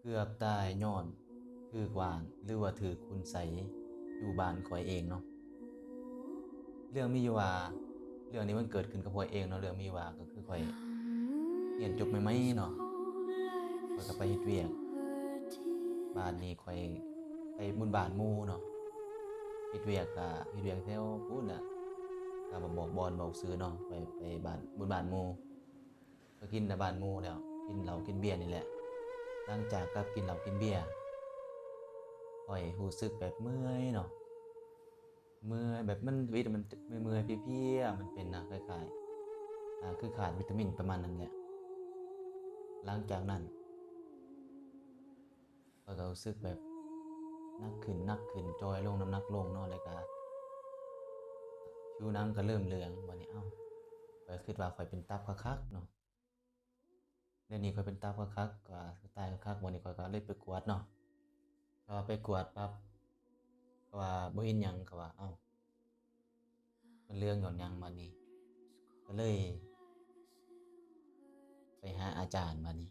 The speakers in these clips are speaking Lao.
ເກືອບຕາຍຍ້ອນຖືກຫວ້ານ ຫຼືວ່າຖືກຄຸນໄສຢູ່ບ້ານຂ້ອຍເອງເນາະ. ເລື່ອງມີຢູ່ວ່າ ເລື່ອງນີ້ມັນເກີດຂຶ້ນກັບຂ້ອຍເອງເນາະ. ເລື່ອງມີວ່າກໍຄືຂ້ອຍຮຽນຈົບໃໝ່ໆເນາະ ຂ້ອຍກໍໄປເຮັດວຽກ ບາດນີ້ຂ້ອຍໄປບຸນບ້ານໝູ່ເນາະ. ເຮັດວຽກກະເຮັດວຽກແຖວພຸ້ນນະ ກະບໍ່ບອກບ່ອນບອກຊື່ເນາະ. ຂ້ອຍໄປບ້ານ ບຸນບ້ານໝູ່ ກໍກິນແຕ່ບ້ານໝູ່ແລ້ວ ກິນເຫຼົ້າກິນເບຍນີ້ແຫຼະ. ຫຼັງຈາກກັບກິນເຫຼົ້າກິນເບຍ ຂ້ອຍຮູ້ສຶກແບບເມື່ອຍເນາະ ເມື່ອຍແບບມັນ ຊີວິດມັນເມື່ອຍໆເພຍໆ ມັນເປັນນະ ຄ້າຍໆ ອ່າ ຄືຂາດວິຕາມິນປະມານນັ້ນແຫຼະ. ຫຼັງຈາກນັ້ນ ຂ້ອຍກໍຮູ້ສຶກແບບໜັກຂຶ້ນ ໜັກຂຶ້ນ ຈ່ອຍລົງ ນ້ຳໜັກລົງເນາະ ແລ້ວກໍຜິວໜັງກໍເລີ່ມເຫຼືອງ. ບາດນີ້ ເອົ້າ ຂ້ອຍຄິດວ່າຂ້ອຍເປັນຕັບຄັກໆເນາະ ດຽວນີ້ຂ້ອຍເປັນຕັບຄັກໆ ກໍຕາຍຄັກໆ. ບາດນີ້ຂ້ອຍກໍເລີຍໄປກວດເນາະ ກໍວ່າໄປກວດປັບ ກໍວ່າບໍ່ເຫັນຫຍັງ ກໍວ່າ ເອົ້າ ມັນເຫຼືອງຍ້ອນຫຍັງ? ບາດນີ້ກໍເລີຍໄປຫາອາຈານ. ບາດນີ້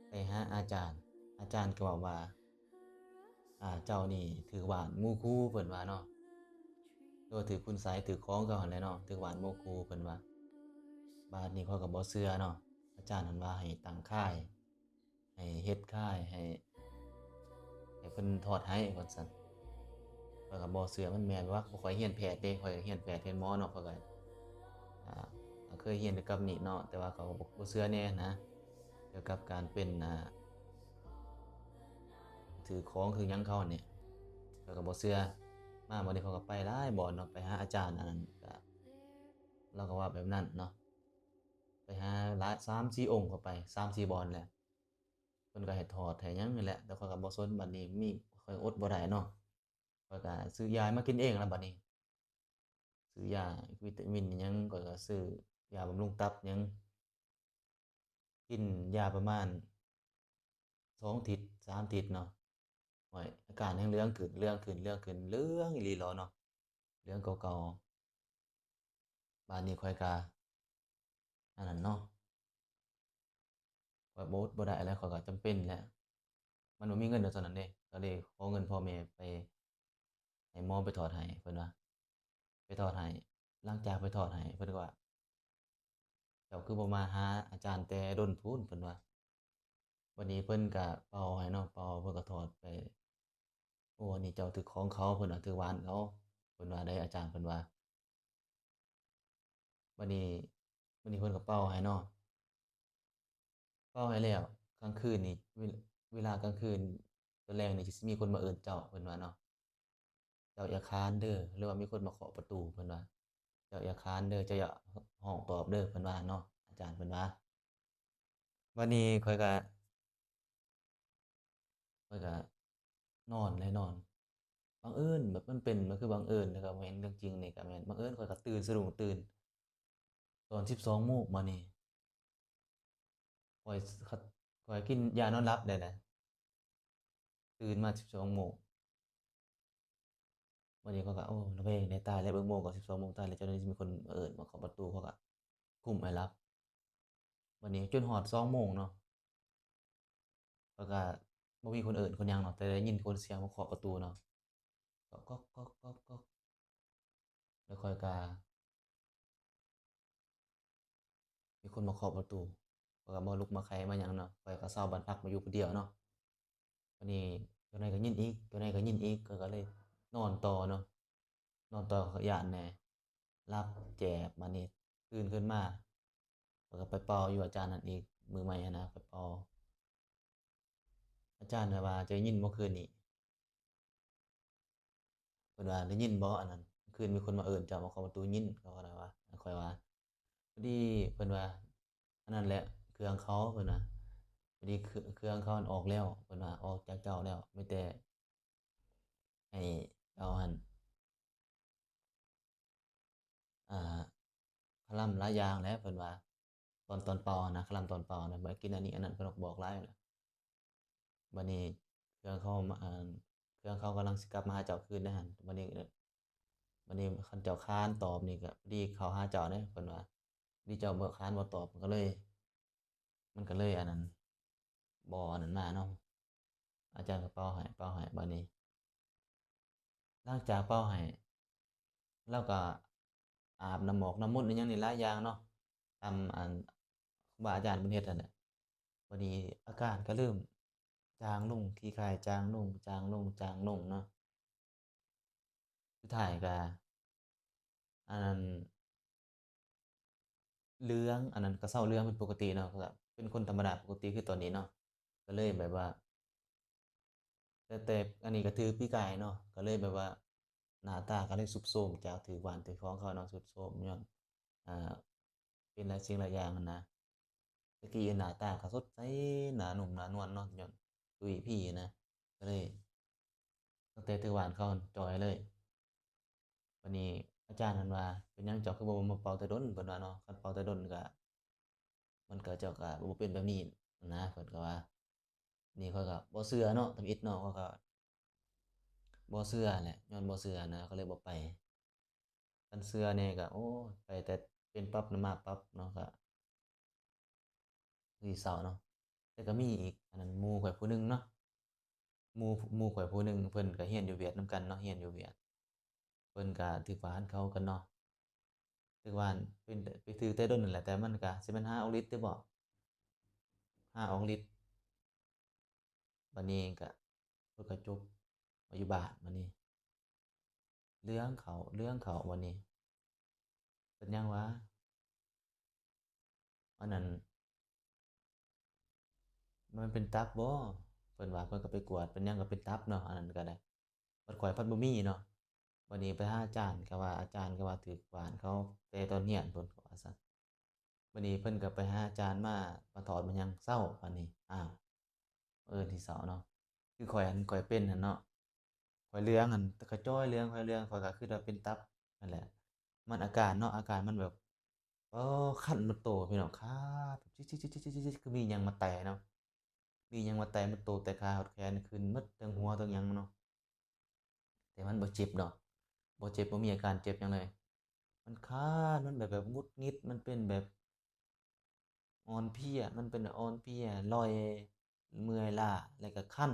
ໄປຫາອາຈານ ອາຈານກໍເວົ້າວ່າ ອ່າ ເຈົ້ານີ້ຖືກຫວ້ານໝູ່ຄູ່ ເພິ່ນວ່າເນາະ ຫຼືວ່າຖືກຄຸນໄສ ຖືກຂອງເຂົາຫັ້ນແຫຼະເນາະ ຖືກຫວ້ານໝູ່ຄູ່ ເພິ່ນວ່າ. ບາດນີ້ຂ້ອຍກໍບໍ່ເຊື່ອເນາະ ອາຈານຫັ້ນວ່າໃຫ້ຕັ້ງຄ້າຍ ໃຫ້ເຮັດຄ້າຍ ໃຫ້ ໃຫ້ເພິ່ນຖອດໃຫ້ວ່າຊັ້ນ. ຂ້ອຍກໍບໍ່ເຊື່ອມັນແມ່ນວ່າ ຂ້ອຍຮຽນແພດເດ້ ຂ້ອຍຮຽນແພດຮຽນໝໍເນາະ ຂ້ອຍກໍ ອ່າ ເຄີຍຮຽນກ່ຽວກັບນີ້ເນາະ ແຕ່ວ່າກໍບໍ່ ບໍ່ເຊື່ອແນ່ນະ ກ່ຽວກັບການເປັນ ອ່າ ຖືກຂອງຖືກຫຍັງເຂົານີ້ ຂ້ອຍກໍບໍ່ເຊື່ອ. ມາບັດນີ້ຂ້ອຍກໍໄປຫຼາຍບ່ອນເນາະ ໄປຫາອາຈານອັນນັ້ນ ກໍ ລາວກໍເວົ້າແບບນັ້ນເນາະ ໄປຫາຫຼາຍ ສາມສີ່ອົງ ກໍໄປສາມສີ່ບ່ອນແຫຼະ ເພິ່ນກໍໃຫ້ຖອດໃຫ້ຫຍັງນີ້ແຫຼະ ແຕ່ຂ້ອຍກໍບໍ່ສົນ. ບັດນີ້ມີ ຂ້ອຍອົດບໍ່ໄດ້ເນາະ ຂ້ອຍກໍຊື້ຢາມາກິນເອງລະບັດນີ້ ຊື້ຢາວິຕາມິນຫຍັງ ຂ້ອຍກໍຊື້ຢາບຳລຸງຕັບຫຍັງ ກິນຢາປະມານສອງທິດ ສາມທິດເນາະ ໂອ້ຍ ອາການແຮ່ງເຫຼືອງຂຶ້ນ ເຫຼືອງຂຶ້ນ ເຫຼືອງຂຶ້ນ ເຫຼືອງອີ່ຫຼີຫຼໍເນາະ ເຫຼືອງເກົ່າໆ. ບາດນີ້ຂ້ອຍກະ ອັນນັ້ນເນາະ ຂ້ອຍບໍ່ ບໍ່ໄດ້ແລ້ວ ຂ້ອຍກໍຈຳເປັນແຫຼະ ມັນບໍ່ມີເງິນດອກຕອນນັ້ນເດ້ ກໍເລີຍຂໍເງິນພໍ່ແມ່ໄປໃຫ້ໝໍໄປຖອດໃຫ້ ເພິ່ນວ່າ ໄປຖອດໃຫ້. ຫຼັງຈາກໄປຖອດໃຫ້ ເພິ່ນກໍວ່າ ເຈົ້າຄືບໍ່ມາຫາອາຈານແຕ່ດົນພຸ້ນ ເພິ່ນວ່າ. ບັດນີ້ເພິ່ນກະເປົ່າໃຫ້ເນາະ ເປົ່າ ເພິ່ນກະຖອດໄປ ໂອ້ ອັນນີ້ເຈົ້າຖືກຂອງເຂົາ ເພິ່ນວ່າ ຖືກຫວ້ານເຂົາ ເພິ່ນວ່າໄດ໋ ອາຈານເພິ່ນວ່າ. ບັດນີ້ ບັດນີ້ເພິ່ນກະເປົ່າໃຫ້ເນາະ ເປົ່າໃຫ້ແລ້ວ ກາງຄືນນີ້ ເວ ເວລາກາງຄືນ ຕອນແລງນີ້ຊິມີຄົນມາເອີ້ນເຈົ້າ ເພິ່ນວ່າເນາະ ເຈົ້າຢ່າຄ້ານເດີ ຫຼືວ່າມີຄົນມາເຄາະປະຕູ ເພິ່ນວ່າ ເຈົ້າຢ່າຄ້ານເດີ ເຈົ້າຢ່າຮ້ອງຕອບເດີ ເພິ່ນວ່າເນາະ ອາຈານເພິ່ນວ່າ. ບັດນີ້ຂ້ອຍກະ ຂ້ອຍກະນອນແຫຼະ ນອນ ບັງເອີນ ແບບມັນເປັນ ມັນຄືບັງເອີນ ແລ້ວກະແມ່ນເລື່ອງຈິງນີ້ກະແມ່ນ ບັງເອີນຂ້ອຍກະຕື່ນ ສະດຸ້ງຕື່ນຕອນສິບສອງໂມງ ບາດນີ້ ຂ້ອຍ ຂ້ອຍກິນຢານອນຫຼັບແລ້ວນະ ຕື່ນມາສິບສອງໂມງ. ບັດນີ້ຂ້ອຍກໍ ໂອ້ ລະແວງແດ່ ຕາຍແລ້ວ ເບິ່ງໂມງກໍສິບສອງໂມງ ຕາຍແລ້ວ ເຈົ້າໜ້າທີ່ມີຄົນມາເອີ້ນມາເຄາະປະຕູ ຂ້ອຍກໍຄຸມໃຫ້ຫຼັບ. ບັດນີ້ຈົນຮອດສອງໂມງເນາະ ຂ້ອຍກໍບໍ່ມີຄົນເອີ້ນຄົນຫຍັງເນາະ ແຕ່ໄດ້ຍິນຄົນສຽງມາເຄາະປະຕູເນາະ ກໍກອກໆໆໆ ແລ້ວຂ້ອຍກໍ ມີຄົນມາເຄາະປະຕູ ຂ້ອຍກໍບໍ່ລຸກມາໄຂມາຫຍັງເນາະ ຂ້ອຍກໍເຊົ່າບ້ານພັກມາຢູ່ຜູ້ດຽວເນາະ. ບັດນີ້ເຈົ້ານາຍກໍຍິນອີກ ເຈົ້ານາຍກໍຍິນອີກ ຂ້ອຍກໍເລີຍນອນຕໍ່ເນາະ ນອນຕໍ່ ຂ້ອຍຢ້ານແດ່ ຫຼັບແຈບ. ບັດນີ້ຕື່ນຂຶ້ນມາ ຂ້ອຍກໍໄປເປົ່າຢູ່ອາຈານນັ້ນອີກ ມື້ໃໝ່ຫັ້ນນະ ໄປເປົ່າ ອາຈານວ່າ ເຈົ້າໄດ້ຍິນບໍ່ຄືນນີ້ ເພິ່ນວ່າ ໄດ້ຍິນບໍ່ ອັນນັ້ນ ຄືນມີຄົນມາເອີ້ນເຈົ້າມາເຄາະປະຕູ ຍິນ ເຂົາວ່າ ຂ້ອຍວ່າ ພໍດີ ເພິ່ນວ່າ ອັນນັ້ນແຫຼະ ເຄື່ອງເຂົາ ເພິ່ນວ່າ ພໍດີ ເຄື່ອງ ເຄື່ອງເຂົາຫັ້ນອອກແລ້ວ ເພິ່ນວ່າ ອອກຈາກເຈົ້າແລ້ວ ມີແຕ່ໃຫ້ເຈົ້າຫັ້ນ ອ່າ ຄະລຳຫຼາຍຢ່າງແຫຼະ ເພິ່ນວ່າ ຕອນ ຕອນເປົ່າຫັ້ນນະ ຄະລຳຕອນເປົ່ານະ ບໍ່ໃຫ້ກິນອັນນີ້ອັນນັ້ນ ເພິ່ນກໍບອກຫຼາຍແຫຼະ. ບັດນີ້ເຄື່ອງເຂົາມາ ອ່າ ເຄື່ອງເຂົາກຳລັງຊິກັບມາຫາເຈົ້າຄືນເດ້ຫັ້ນ ບັດນີ້ ບັດນີ້ຄັນເຈົ້າຄ້ານຕອບນີ້ ກໍພໍດີເຂົ້າຫາເຈົ້າເດ້ ເພິ່ນວ່າ ພໍດີເຈົ້າບໍ່ຄ້ານບໍ່ຕອບ ມັນກໍເລີຍ ມັນ ກໍເລີຍອັນນັ້ນ ບໍ່ອັນນັ້ນມາເນາະ ອາຈານກໍເປົ່າໃຫ້ ເປົ່າໃຫ້ ບາດນີ້ ຫຼັງຈາກເປົ່າໃຫ້ ລາວກໍອາບນ້ຳໝອກນ້ຳມົນອີ່ຫຍັງນີ້ຫຼາຍຢ່າງເນາະ ຕາມອັນ ຄູບາອາຈານເພິ່ນເຮັດຫັ້ນແຫຼະ ບາດນີ້ອາການກໍເລີ່ມຈາງລົງ ຂີ້ຄ້າຍຈາງລົງ ຈາງລົງ ຈາງລົງເນາະ ສຸດທ້າຍກໍ ອັນນັ້ນ ເຫຼືອງ ອັນນັ້ນກໍເຊົາເຫຼືອງເປັນປົກກະຕິເນາະ ກໍເປັນຄົນທຳມະດາປົກກະຕິຄືຕອນນີ້ເນາະ ກໍເລີຍແບບວ່າ ແຕ່ ແຕ່ອັນນີ້ກໍຖືກປີກາຍເນາະ ກໍເລີຍແບບວ່າ ໜ້າຕາກໍເລີຍຊຸດໂຊມ ຈາກຖືກຫວ່ານຖືກຂອງເຂົາເນາະ ຊຸດໂຊມຍ້ອນ ອ່າ ເປັນຫຼາຍສິ່ງຫຼາຍຢ່າງຫັ້ນນະ ແຕ່ກີ້ໜ້າຕາກໍສົດໃສ ໜ້ານຸ່ມໜ້ານວນເນາະ ຍ້ອນຕຸຍພີນະ ກໍເລີຍ ຕັ້ງແຕ່ຖືກຫວ່ານເຂົາຫັ້ນຈ່ອຍເລີຍ. ບາດນີ້ອາຈານເພິ່ນວ່າ ເປັນຫຍັງເຈົ້າຄືບໍ່ມາເປົ່າແຕ່ດົນ ເພິ່ນວ່າເນາະ ຄັນເປົ່າແຕ່ດົນກະ ມັນກະ ເຈົ້າກະບໍ່ເປັນແບບນີ້ນະ ເພິ່ນກໍວ່າ ນີ້ຂ້ອຍກໍບໍ່ເຊື່ອເນາະ ທຳອິດເນາະ ຂ້ອຍກໍບໍ່ເຊື່ອແຫຼະ ຍ້ອນບໍ່ເຊື່ອນະ ກໍເລີຍບໍ່ໄປ ຄັນເຊື່ອແດ່ກໍ ໂອ້ຍ ໄປແຕ່ເປັນປັບນະ ມາປັບເນາະ ກໍຄືຊິເຊົາເນາະ ແຕ່ກໍມີອີກ ອັນນັ້ນ ໝູ່ຂ້ອຍຜູ້ໜຶ່ງເນາະ ໝູ່ ໝູ່ຂ້ອຍຜູ້ໜຶ່ງ ເພິ່ນກໍຮຽນຢູ່ຫວຽດນຳກັນເນາະ ຮຽນຢູ່ຫວຽດ ເພິ່ນກະຖືກຫວ່ານເຂົາກັນເນາະ ຖືກຫວ່ານເປັນ ໄປຖືກແຕ່ດົນນັ້ນແຫຼະ ແຕ່ມັນກະຊິແມ່ນຫ້າອອກລິດຕິບໍ ຫ້າອອກລິດ ບາດນີ້ກະ ເພິ່ນກະຈົບມາຢູ່ບ້ານ ບາດນີ້ເຫຼືອງເຂົ້າ ເຫຼືອງເຂົ້າ ບາດນີ້ເປັນຫຍັງຫວາ? ອັນນັ້ນ ມັນເປັນຕັບບໍ? ເພິ່ນວ່າເພິ່ນກໍໄປກວດ ເປັນຫຍັງກໍເປັນຕັບເນາະ ອັນນັ້ນກໍໄດ້ ບັດຂ້ອຍພັດບໍ່ມີເນາະ ບັດນີ້ໄປຫາອາຈານ ກໍວ່າອາຈານກໍວ່າຖືກຫວ່ານເຂົາແຕ່ຕອນຮຽນພຸ້ນ ເຂົາວ່າຊັ້ນ ບັດນີ້ເພິ່ນກໍໄປຫາອາຈານມາ ມາຖອດມາຫຍັງເຊົາ ບັດນີ້ ອ້າວ ມື້ອື່ນຊິເຊົາເນາະ ຄືຂ້ອຍຫັ້ນ ຂ້ອຍເປັນຫັ້ນເນາະ ຂ້ອຍເຫຼືອງຫັ້ນ ຂ້ອຍຈ່ອຍເຫຼືອງ ຂ້ອຍເຫຼືອງ ຂ້ອຍກໍຄິດວ່າເປັນຕັບຫັ້ນແຫຼະ ມັນອາການເນາະ ອາການມັນແບບ ເອີ ຄັນໝົດໂຕພີ່ນ້ອງ ຄັນ ຈິກໆ ຄືມີຫຍັງມາໄຕ່ເນາະ ມີຫຍັງມາໄຕ່ໝົດໂຕ ແຕ່ຂາຮອດແຂນ ຂຶ້ນໝົດເທິງຫົວເທິງຫຍັງເນາະ ແຕ່ມັນບໍ່ເຈັບເນາະ ບໍ່ເຈັບ ບໍ່ມີອາການເຈັບຫຍັງເລີຍ ມັນຄັນ ມັນແບບ ແບບຫງຸດຫງິດ ມັນເປັນແບບອ່ອນເພຍ ມັນເປັນອ່ອນເພຍ ລ່ອຍ ເມື່ອຍລ້າ ແລ້ວກໍຄັນ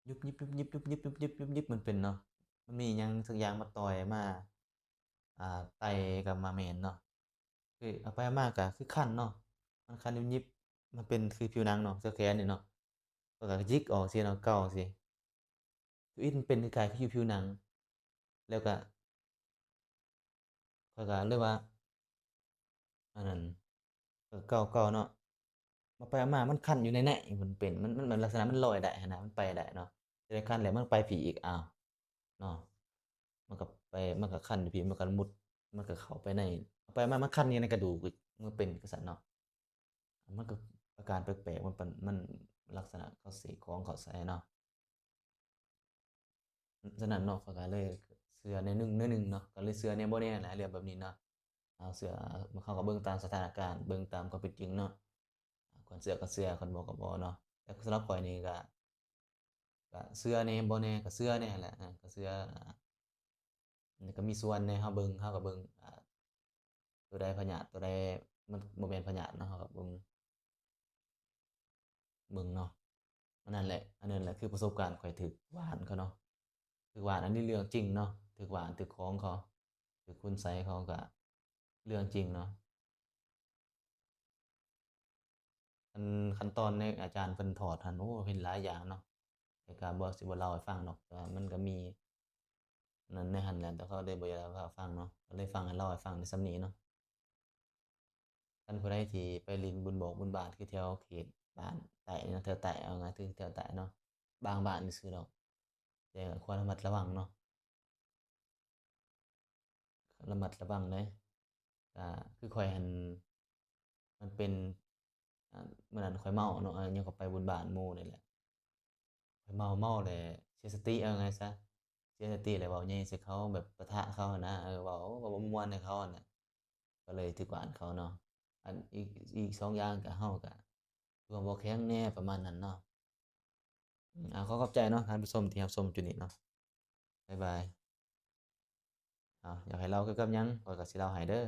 ຍຸບຍິບ ຍຸບຍິບ ຍຸບຍິບ ຍຸບຍິບ ຍຸບຍິບ ມັນເປັນເນາະ ມັນມີຫຍັງສັກຢ່າງມາຕ່ອຍ ມາ ອ່າ ໄຕ່ກັບມາແມ່ນເນາະ ຄືເອົາໄປເອົາມາກໍຄືຄັນເນາະ ມັນຄັນຍຸບຍິບ ມັນເປັນຄືຜິວໜັງເນາະ ແຖວແຂນນີ້ເນາະ ຂ້ອຍກໍຫຍິກອອກຊີ້ເນາະ ເກົາຊີ້ ຄືອີ່ມັນເປັນຄ້າຍໆຄືຢູ່ຜິວໜັງ ແລ້ວກໍ ຂ້ອຍກໍເລີຍວ່າ ອັນນັ້ນ ເກົາໆເນາະ ມາໄປມາມັນຄັນຢູ່ໃນໃນ ມັນເປັນ ມັນ ມັນ ມັນລັກສະນະມັນລອຍໄດ້ຫັ້ນນະ ມັນໄປໄດ້ເນາະ ຈະໄດ້ຄັນແລ້ວມັນໄປພີ້ອີກ ອ້າວ ເນາະ ມັນກໍໄປ ມັນກໍຄັນຢູ່ພີ້ ມັນກໍມຸດ ມັນກໍເຂົ້າໄປໃນ ໄປມາມັນຄັນຢູ່ໃນກະດູກອີກ ມັນເປັນຈັ່ງຊັ້ນເນາະ ມັນກໍອາການແປກໆ ມັນ ມັນລັກສະນະເຂົາເສກຂອງເຂົາໃສ່ເນາະ ສະນັ້ນເນາະ ຂ້ອຍກໍເລີຍເຊື່ອແນວໜຶ່ງ ແນວໜຶ່ງເນາະ ກໍເລີຍເຊື່ອແດ່ບໍ່ແດ່ແຫຼະ ເລື່ອງແບບນີ້ເນາະ ເຮົາເຊື່ອ ເຮົາກໍເບິ່ງຕາມສະຖານະການ ເບິ່ງຕາມຄວາມເປັນຈິງເນາະ ຄັນເຊື່ອກໍເຊື່ອ ຄັນບໍ່ກໍບໍ່ເນາະ ແຕ່ສຳລັບຂ້ອຍນີ້ກໍ ກໍເຊື່ອແດ່ບໍ່ແດ່ ກໍເຊື່ອແດ່ຫັ້ນແຫຼະ ກໍເຊື່ອ ມັນກໍມີສ່ວນໃນ ເຮົາເບິ່ງ ເຮົາກໍເບິ່ງ ອ່າ ຕົວໃດພະຍາດ ຕົວໃດມັນບໍ່ແມ່ນພະຍາດເນາະ ເຮົາກໍເບິ່ງ ເບິ່ງເນາະ ອັນນັ້ນແຫຼະ ອັນນັ້ນແຫຼະຄືປະສົບການຂ້ອຍຖືກຫວ່ານເຂົາເນາະ ຖືກຫວ່ານ ອັນນີ້ເລື່ອງຈິງເນາະ ຖືກຫວ່ານ ຖືກຂອງເຂົາ ຖືກຄຸນໄສເຂົາ ກໍເລື່ອງຈິງເນາະ. ອັນ ຂັ້ນຕອນໃນອາຈານເພິ່ນຖອດຫັ້ນ ໂອ້ ເຫັນຫຼາຍຢ່າງເນາະ ແຕ່ກໍບໍ່ ຊິບໍ່ເລົ່າໃຫ້ຟັງດອກ ແຕ່ວ່າມັນກໍມີອັນນັ້ນໃນຫັ້ນແຫຼະ ແຕ່ເຂົາໄດ້ບໍ່ຢາກເລົ່າໃຫ້ຟັງເນາະ ກໍເລີຍຟັງ ເລົ່າໃຫ້ຟັງໄດ້ສ່ຳນີ້ເນາະ. ຄັນຜູ້ໃດທີ່ໄປຫຼິ້ນບຸນບອກບຸນບາດ ຄືແຖວເຂດບ້ານໃຕ້ເນາະ ແຖວໃຕ້ ເອົາງ່າຍຄືແຖວໃຕ້ເນາະ ບາງບ້ານຊື່ໆດອກ ແຕ່ກໍຄວນລະມັດລະວັງເນາະ ລະມັດລະວັງເດ້. ກະຄືຂ້ອຍຫັ້ນ ມັນເປັນ ອາ ມື້ນັ້ນຂ້ອຍເມົາເນາະ ອາ ຍັງກໍໄປບຸນບ້ານໝູ່ນີ້ແຫຼະ ຂ້ອຍເມົາ ເມົາແລ້ວເສຍສະຕິ ເອົາງ່າຍຊະ ເສຍສະຕິແລ້ວເວົ້າໃຫຍ່ໃສ່ເຂົາ ແບບປະທະເຂົາຫັ້ນນະ ເອີ ເວົ້າ ເວົ້າບໍ່ມ່ວນໃຫ້ເຂົາຫັ້ນນະ ກໍເລີຍຖືກຫວ່ານເຂົາເນາະ. ອັນອີກ ອີກສອງຢ່າງ ກະເຮົາກະດວງບໍ່ແຂງແດ່ ປະມານນັ້ນເນາະ. ອາ ຂໍຂອບໃຈເນາະ ທ່ານຜູ້ຊົມທີ່ຮັບຊົມຈຸດນີ້ເນາະ ບາຍບາຍ. ເອົາ ຢາກໃຫ້ເລົ່າກ່ຽວກັບຫຍັງ ຂ້ອຍກໍຊິເລົ່າໃຫ້ເດີ.